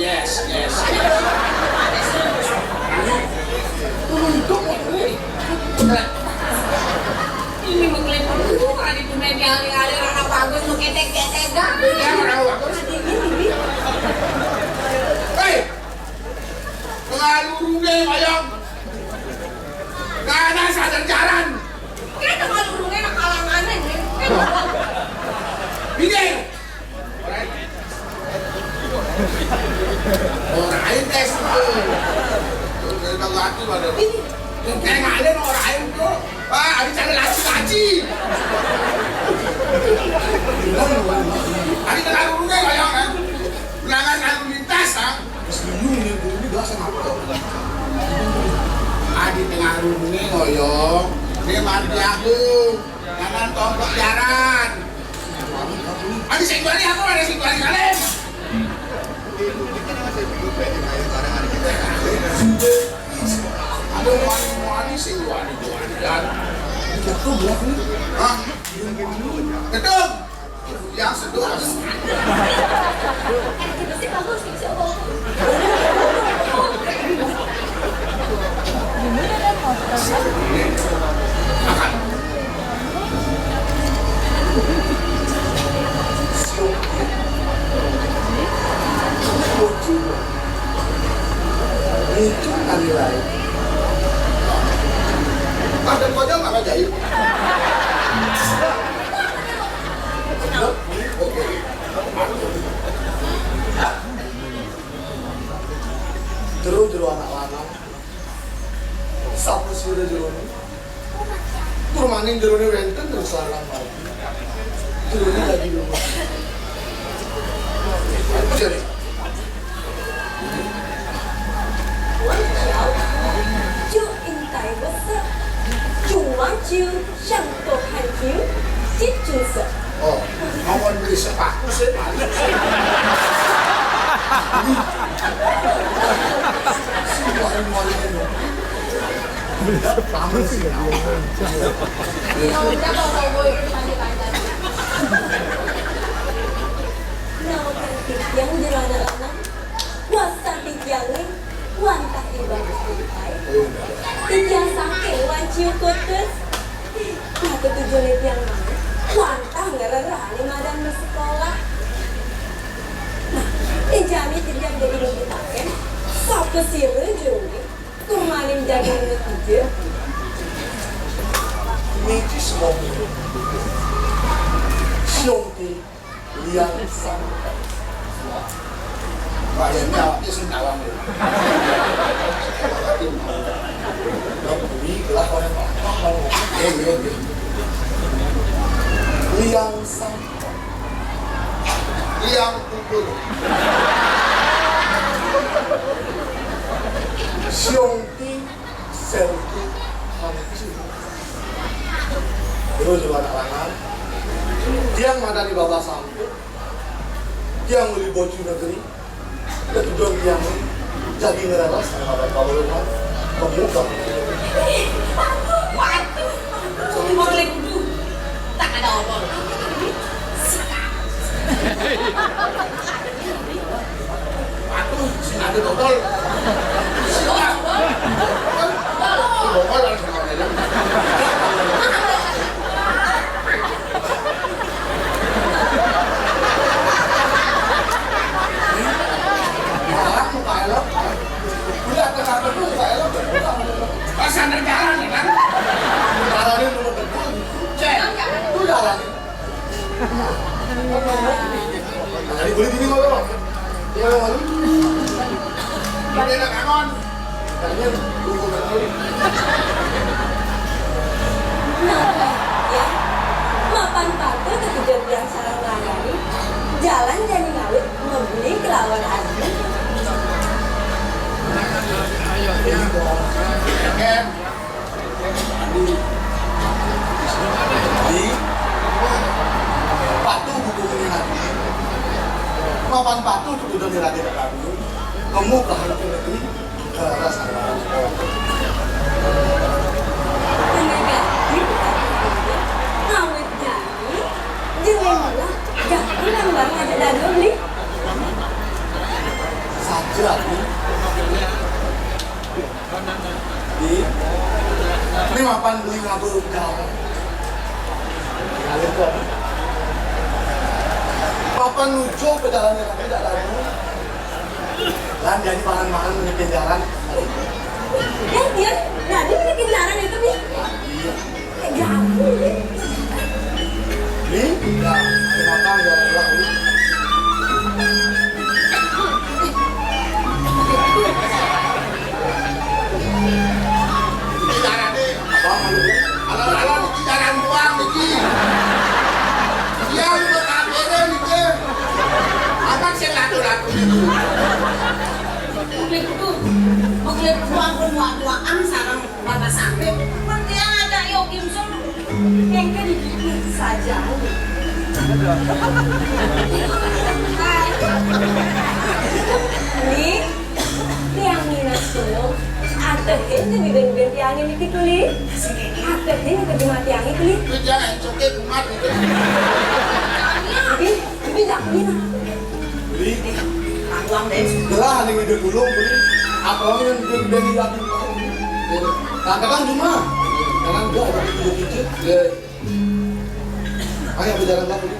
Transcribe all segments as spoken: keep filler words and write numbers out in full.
Yes, yes, yes. Ini mengkeliling dulu, ada di media hari-hari, anak bagus, mengketek-ketek, dah. Iya, orang bagus. Ada ini, ini. Hei, pengaruh rugi, Mayang. Karena sadar jalan. Kita kalau urungnya anak kalangan aja. Kan? Bingung. Orang lain tes itu. Dari tahu hati pada. Ini. Yang kayak ada orang lain tuh. Pak, ada cara laci-laci. Ada cara urungnya kayak kan. Pelanggar lalu lintas, ah. Terus bingung nih, bingung nih, gua sama apa? Adi tengah rune ngoyong, dia mati aku. Jangan tongkok jaran. Adi sing bali aku, ada sing bali kalian. Ada wani-wani sing wani-wani dan. Betul, ya. Hah? Betul. Yang sedot. Itu kan nilai. Ada konyol apa jahil? Oke. Jero-jero anak lanang. Sapa sira jerone? Tur maning jerone wenten terus larang mati. Jerone dadi lurus. Jere. 就应该不是，就完就想到很久，这就是。 Oh, mawon beli sepatu sih, Pak. Semua, semua ini. Tamu sih, tamu. Nah, kan titiang di mana-mana. Kuasa titiang nih, wantah ibadah sampai. Titiang saking wanciu kutus. Nah, ketujune tiang mah, wantah ngererani madan bersekolah. Nah, ijami titiang jadi nunggu paken, sapa sira jurune, tur maning jadi nunggu tijil. Miji semua. Siung ti. Liang Sang. Bayangnya awaknya sing tawang lho. Dok beli gelah oleh Pak. Eh, iya, iya. Liang Sang. Liang Kubur. Siung Ti Selki Hamci. Terus juga anak lanang. Tiang madani Bapak Sampun. Tiang meuli bocu negeri, ketujuan tiang jadi ngeraras sama kawaruhan pemuda. Waduh, waduh, mau kudu. Tak ada obor. Waduh, sing ada dodol. Dodol. Dodol. Orang muka elok. Udah, muka elok. Pas ada jalan, ya kan? Kalau dia mau betul, cek. Itu jalan. Tadi boleh gini, Bang. Ya, Bang. Ini enak, Bang. Nah, ya. Mapan patuh ketujuan tiang sareng layani. Jalan jani ngawit membeli kelawan adi. Oke. Di patuh buku ini nanti. Mapan patuh ketujuan di lagi kami. Kamu bahan itu. Awit jani, jeung mula, jaki nang bareng aja dagang, Bli. Saja, Bli. Bli, ini mapan beli ngabeugal. Ngalir tuh, Bli. Mapan nuju ke dalamnya, tapi tidak lagi. Lan jadi bahan-bahan bikin jalan. Ya, dia, nah, dia bikin jalan itu, nih. Iya. Jalan, nih. Nih, ya, terima kasih, ya, ya, ya. Ini jalan, nih. Alon-alon niki jalan buang niki. Iya, lu kabere niki. Anak sing laku-laku niki. Kulit tuh, kulit buang pun buat-buakan sarang bapak sampai. Penting ada yo kimsung. Yang kan gini saja. Nih, tiang Minas Gunung, atehin jeung dibén-bén tiangin niki tuli. Atehin jeung terjemah tiangin tuli. Itu jangan coke kumat itu. Tapi, tapi jangan Minas. Beli. Gelah nih ide dulu, beli. Apa yang dibén-bén lagi? Katakan cuma, jangan gua ada kecil-kecil. Ayo, bicara lagi.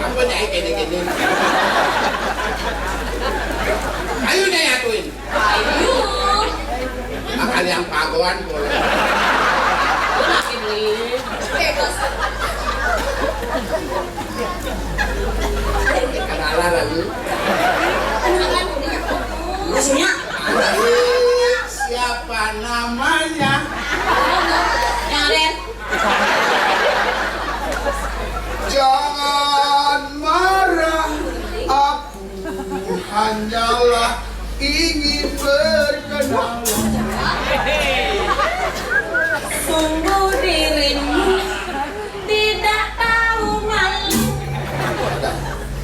Apa nih kene-kene? Ayo nih atuin. Ayo. Makan yang pagoan boleh. Laki beli. Bebas. Kenalan lagi. Kenalan. Maksudnya? Ayo, siapa? Namanya. Nyaren. Jangan marah, aku hanyalah ingin berkenalan. Sungguh dirimu tidak tahu malu.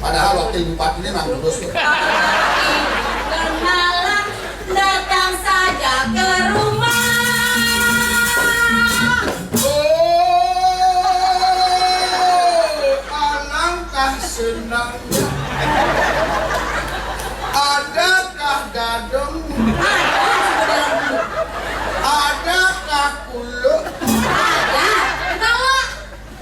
Padahal wakil bupatinya nang terus. Bermalam datang saja ke rumah. Oh, alangkah senangnya. Adakah gadong? Ada, sudah dalam dulu. Adakah kuluk? Ada. Bawa.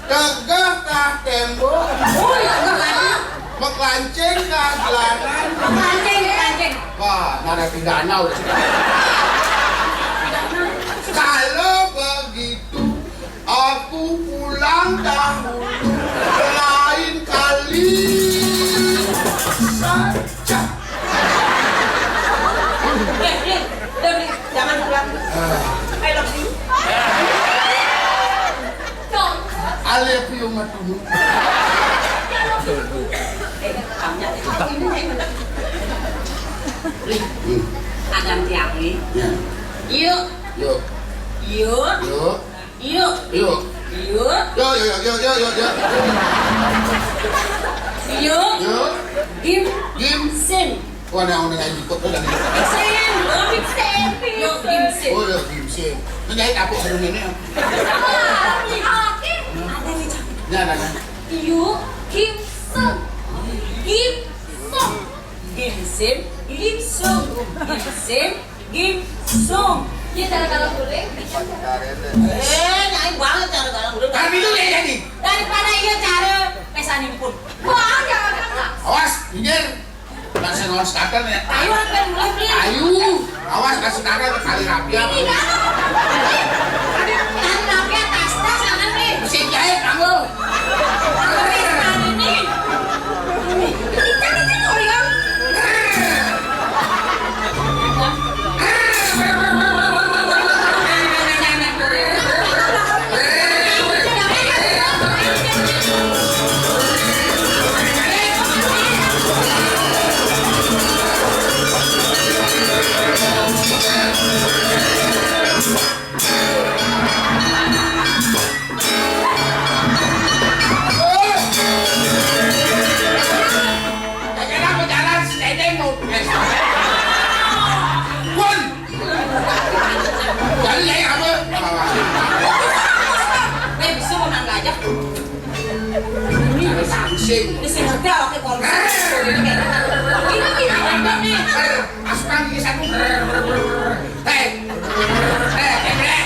Tegahkah tembok? Oh, iya, tegah. Mekelancengkah jalanan? Mekelanceng, mekelanceng. Wah, narapidana udah. Kalau begitu, aku pulang dahulu. Lain kali saja. Eh, eh, udah, Bli, jangan pulang. Ah. I love you. Dong. I love you mah dulu. Eh, kamunya, ini saya bener. Bli, hmm, ada tiang nih. Ya. Yuk. Yuk. Yuk. Yuk. Yuk. Yuk. Yuk. Yuk, yuk, yuk, yuk, yuk, yuk. Yuk. Yuk. Gim. Gim. Sim. Wah, nah, udah nggak ikut tuh tadi. Sim. Oh, Big Sim. Yuk, Gim Sim. Oh, ya, Gim Sim. Ini aku harus ini. Oke. Ada nih, Cak. Nah, nah, nah. Yuk, Gim Sim. Gim Sim. Gim Sim. Gim Sim. Gim Sim. Gim Sum. Iya, cara galang guling. Eh, nyai banget cara galang guling. Tapi itu dia jadi. Daripada iya cara pesan impun. Wah, jangan, jangan. Awas, pinggir. Kasih non starter ya. Ayo, apa yang mulai, Bli? Ayo, awas kasih tangan kali rapi apa. Ini kan. Tali rapi atas, tas, jangan, Bli. Mesin jahit, kamu. Kagak ada jalan, si Dede mau. Wan. Jalan ya, apa? Eh, bisa mau nangga aja. Ini sangsing. Ini sing ngerti awake kompor. Ini, ini, ini. Asukan iki satu. Hei. Hei, hei, hei.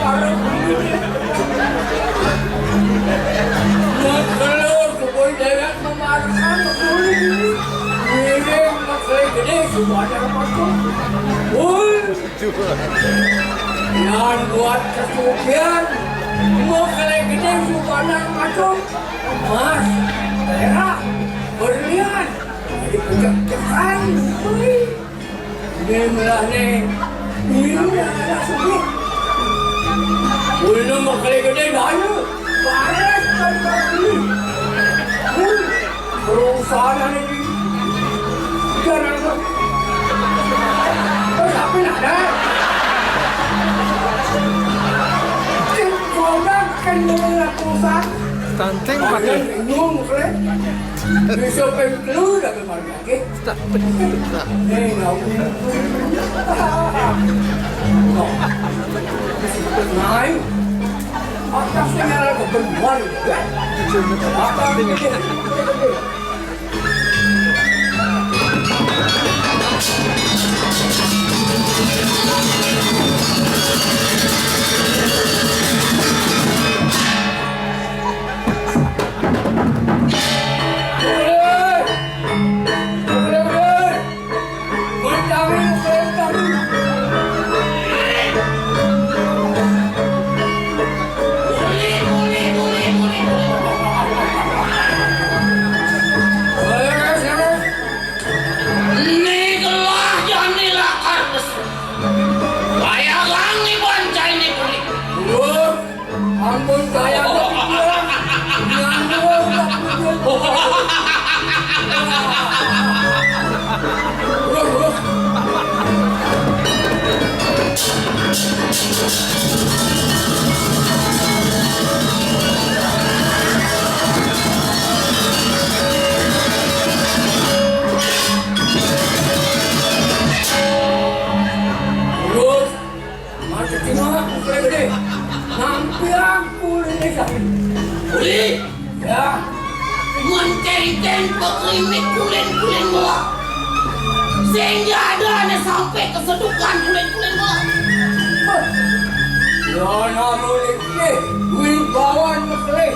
Para bini. Masalah kebun dewek memarkan beli. Ngiring masalah gede sebanyak macam. Woi. Yang buat kesugihan masalah gede sebanyak macam. Emas, perak, berlian, jadi puncak tekan. Woi. Né melah né. Ini anak suku. Ulun mau kali gedé daya. Baris kan kali. Perusahaan ini. Jangan. Terus apa nak dah? Cek korban kan perusahaan. Tanteng pakai. Bingung kali. Bisa perlu dah kemarin. Oke. Nih, nggak usah. Nah, ayo. Atas tinggal kebenaran. Atas tinggal. Ini gelah jani lakar besuk. Bayagang ni bancai ni kulit. Ampun, saya tak pikiran. Nyambung tak pikiran. Terus, macam cina, aku kena gede. Nampiran kulit ni sakit. Kulit? Ya. Menteriten peklinik kulit-kulit melak. Sehingga ada ane sampai kesedukan kulit-kulit melak. Ya, namun ini, wibawaan mesri.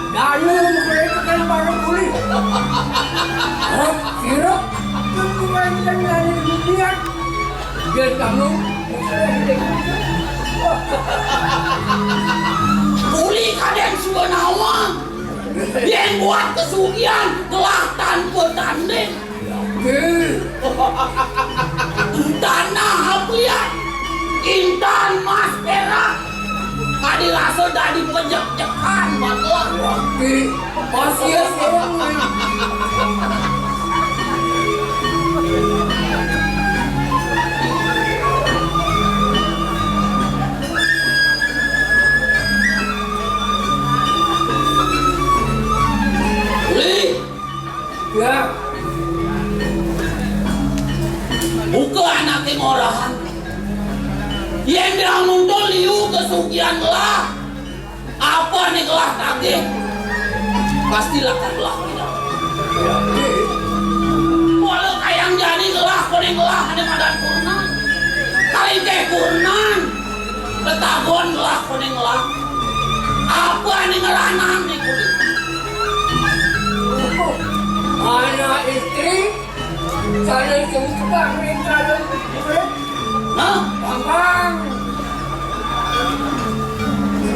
Danu mesri tekan barang kulit. Hah, kira, tunggu main dan danu dunia. Dia kamu, mesri. Uli kadén suba nawang. Yén buat kesugihan, gelah tanpa tanding. Tanah aplian, intan mas perak. Kadi rasa dadi pejek-jekan, Bang. Pasti ya, Uli. Ya. Buka anaké ngorahan. Yén dia nuntul liu kesugihan gelah. Apa né gelah tagih? Pasti lakar gelah pindah. Walau kayang jani gelah, koné gelah, ané madan kurenan. Kalingkeh kurenan. Tetagon gelah, koné gelah. Apa né ngeranang né kulit? Anak istri, saling sungkepan ring dalam kulit. Hah? Gampang.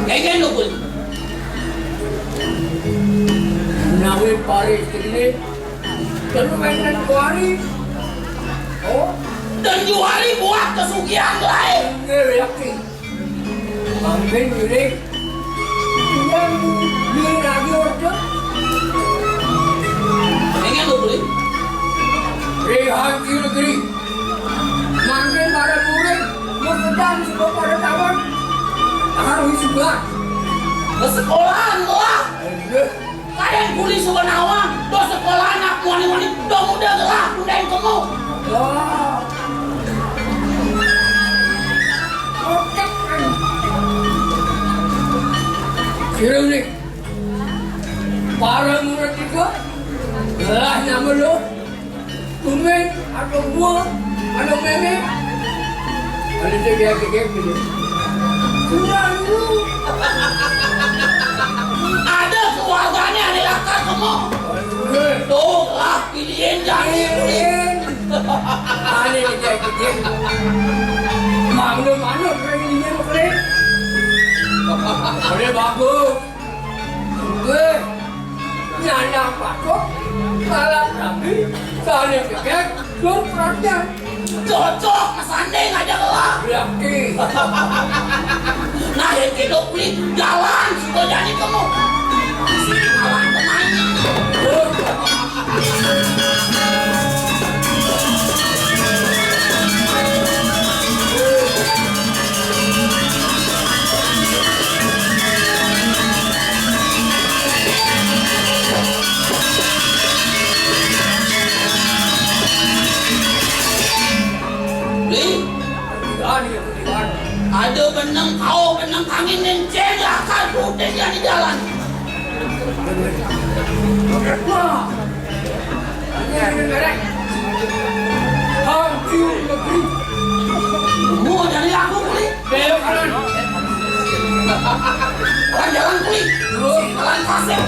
Kengken lu kulit. Menawi pari istri né, telu wénten kuari. Oh. Dan juari buat kesugihan lain. Nggih, yakin. Mangkin ngiring. Tiyang ngiring lagi order. Ingat lho, Bli. Rihanti negeri. Mangkin para murid, mau sedang sebab pada taman. Harus juga. Sekolahan lah. Aduh. Kadén kuli suba nawang, do sekolah anak muani-muani, do muda gelah, mudain kemu. Wah. Oke. Kira nih, para murid itu gelah nama lo. Tumben, ada gua, ada meme. Ada dia, dia, dia, dia, dia. Sudah lu. Ada keluarganya, ada lakar kamu. Tuh, lah, pilihin jadi. Pilihin. Ada dia, dia, dia. Maklum, anu, pilihin, pilihin. Boleh bagus. Wéh, nyandang patok, kalah rabi, saling cekek, tur perhatian. Cocok, Mas Ande ngajak lah. Yakin. Nah, yang hidup di jalan, sudah jadi kamu. Masih jalan tenaik. Ada benang kau, benang kangin dan cedera kan putih yang di jalan. Wah. Hancur negeri. Mau jadi aku kulit. Belok kanan. Orang jalan kulit. Jalan pasir.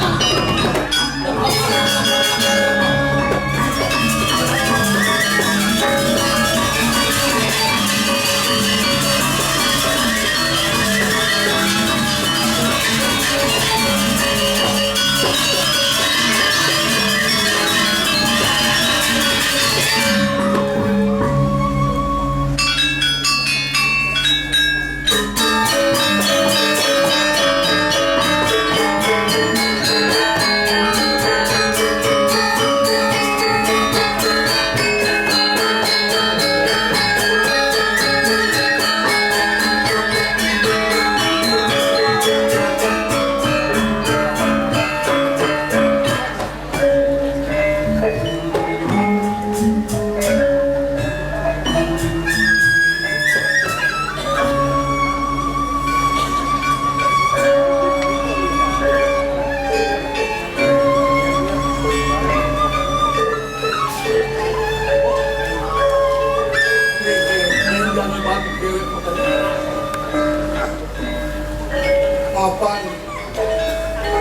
Mapan.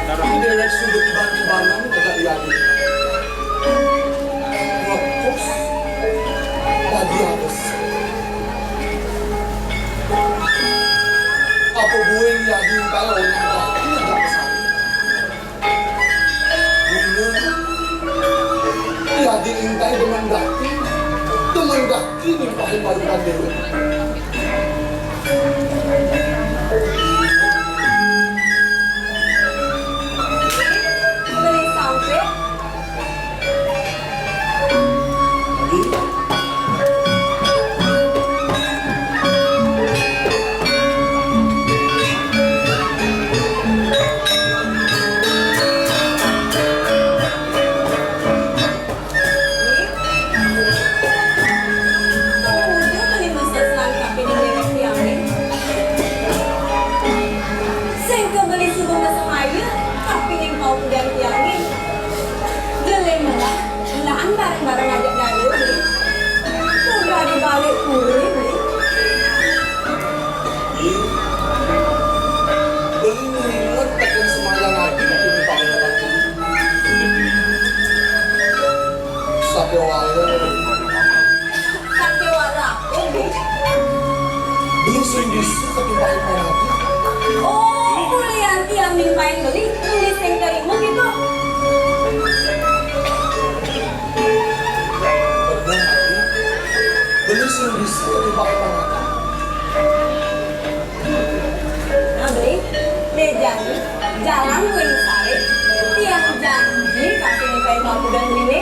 Ini lek sudut iban-ibanan kagak diadu. Fokus. Tadi habis. Apa gue yang diadu kalau orang kaki agak besar? Ini diadu intai dengan daki. Dengan daki nih pakai baru dewe. Beli sampai. Sing kebeli subuh mesem aja, tapi ning mau udah tiangin. Gelem lah, belaan bareng-bareng aja dari udah dibalik kulit nih. Beli nginget tekan semaya lagi di depan. Sakéwala. Sakéwala, ini. Ini sing bisa ketumpahin pain aku. Oh, kuliah tiang nimpain beli, beli sing terima gitu. Bener, Adi. Beli sing bisa ketumpahin pain aku. Nah, Beli, dia janji, jalan gue sare, tiang janji kasih nikahin Pak Muda ini.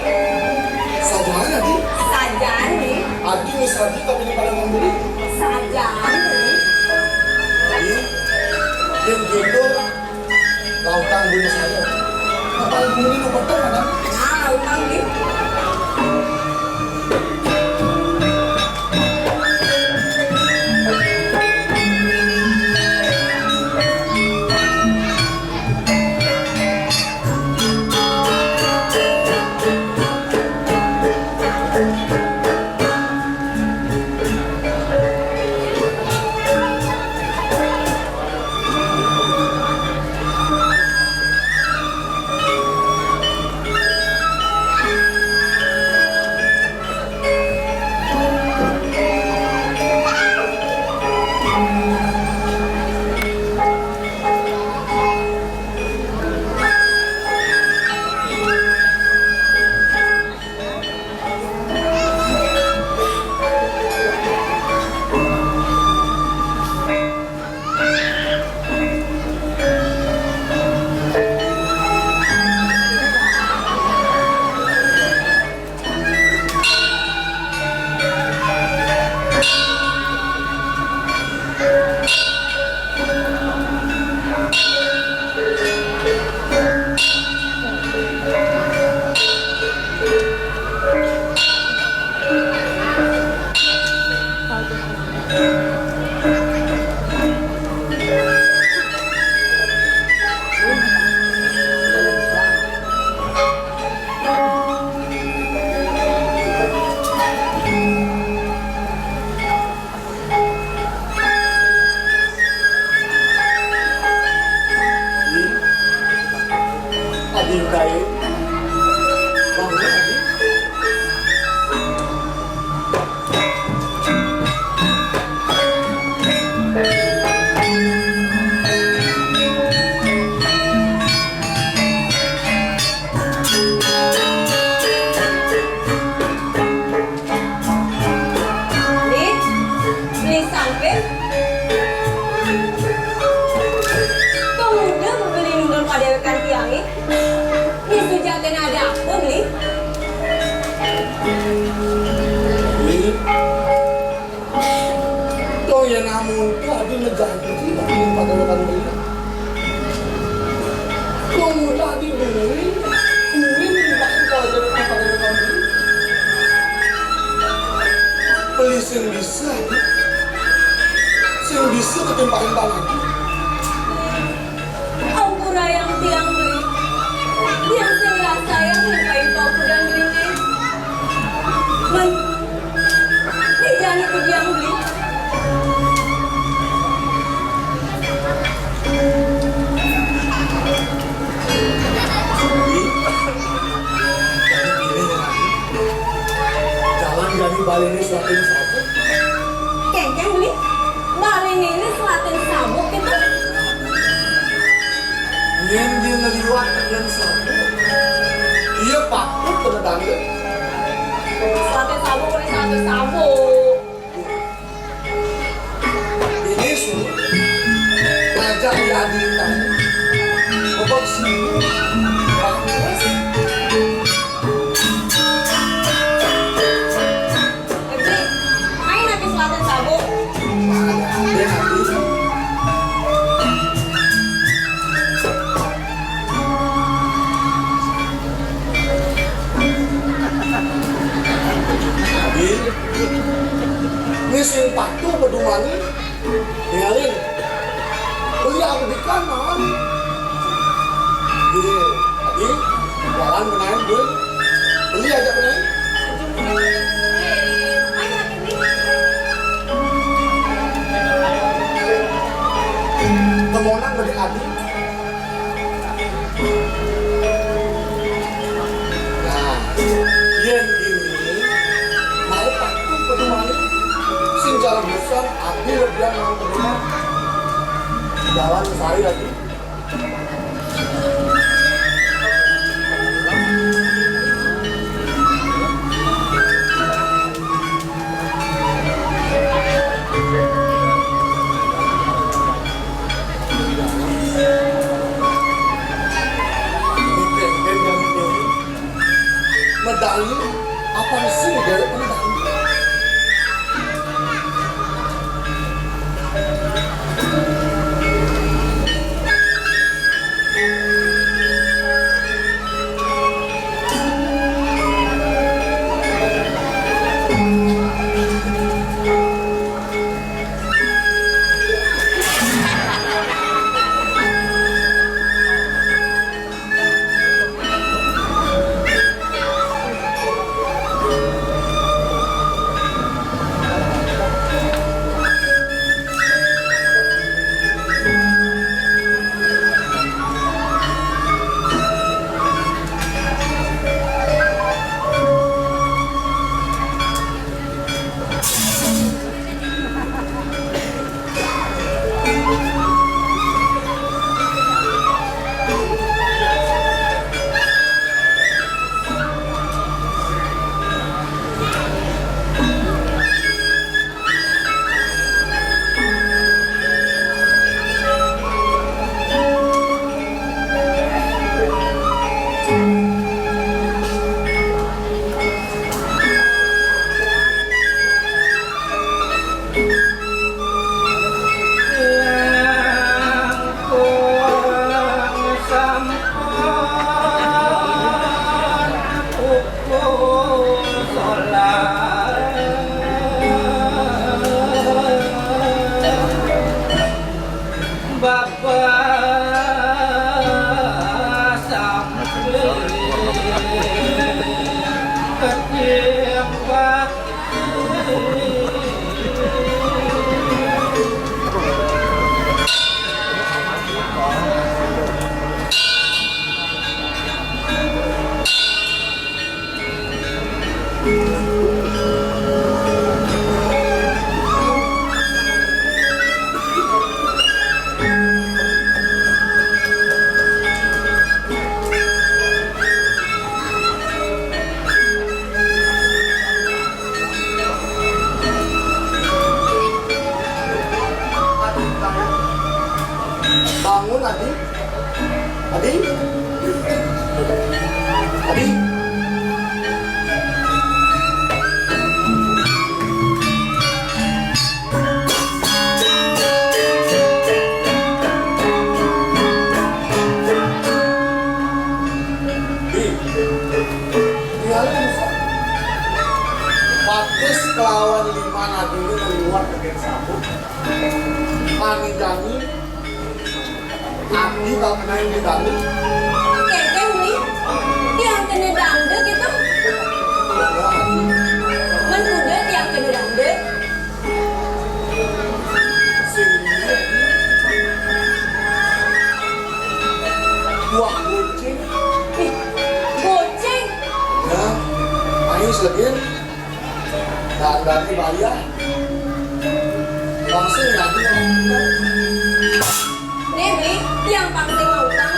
Sajaan, Adi? Sajaan, Beli. Adi nih, Adi tapi ini pada membeli. Sajaan, Beli. Adi, yang gitu, lautang gue saya. Apa ini lu betul, kan? Nah, lautang, Beli. Adi kaé. Bangun, Adi. Nih, beli sampir. Kok muda beli nundun padéwékan tiangé? Nih, sujatine ada apa, beli? Beli. Dong, yén amun tuh adi ngejanji, adi padéwékan beli. Dong, udah adi beli, beli ngejanji kalau jadi padéwékan beli. Beli sing bisa, sing bisa ketimpalin Bang Haji. Ampurayang tiang beli. Tiang sing ngrasayang nimpayang paukudan beliné. Mén, né jani ku tiang beli. Jalan jani baliné suapin sabuk. Kéngkén beli. Baliné suapin sabuk gitu. Yén dia ngeliwat tekén sabuk, dia patut kena danda. Suapin sabuk, udah suapin sabuk. Ini su, ngajak di adi tadi. Bebek sini, bagus. Main habis latihan sabuk. Ini sing patuh pedoman. Tinggalin. Beli aku di kamar. Iya, tadi jalan menaik, Bun. Beli aja menaik. Kemonan beli adi. Nah, yén gini, mau patuh pedoman sing cara besar, adi lebih mau pedoman. Jalan sehari lagi. Medali apa sih negara medali? Mani jani, adi tak kenal di dalam. Kéngkén, Bli, tiang kéné dangdut gitu. Mén kuda tiang kéné dangdut. Sing buah gocéng. Ih, gocéng. Ya, ayo segin. Dangdut bayar. Langsung ya, Bli. Né, Bli, tiang pang sing mautang.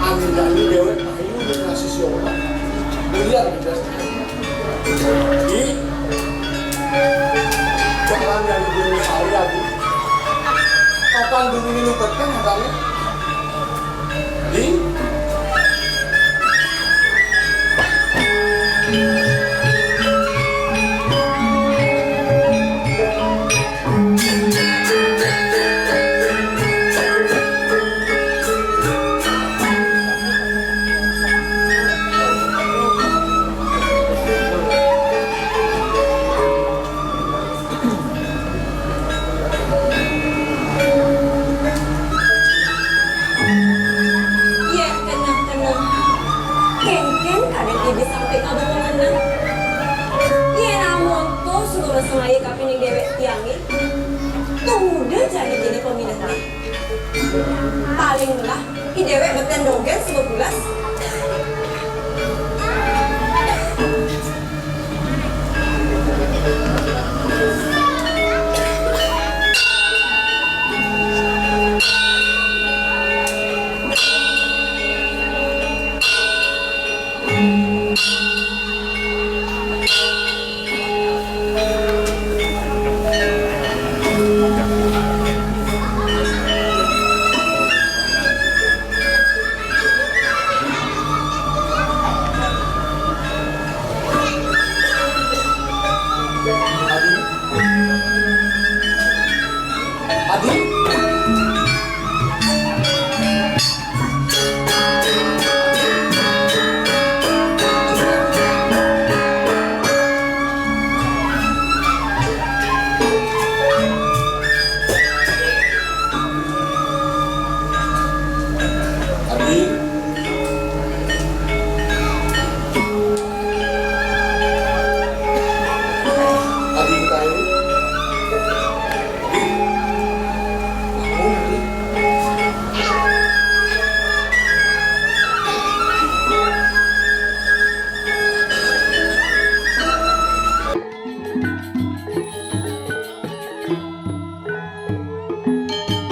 Amin jani déwék payu dikasih si Oma. Beli yang bebas. Di jalan yang gue sari aku. Kapan dulu ini peteng katanya? Di Yén keneh-keneh, kénkén kadén ibis sampai ka bawah meneh. Yén amun to suba masengaya kapining déwék tiangé, to nguda jani kéné paminehan. Paling lah, i déwék betén dogén suba pules.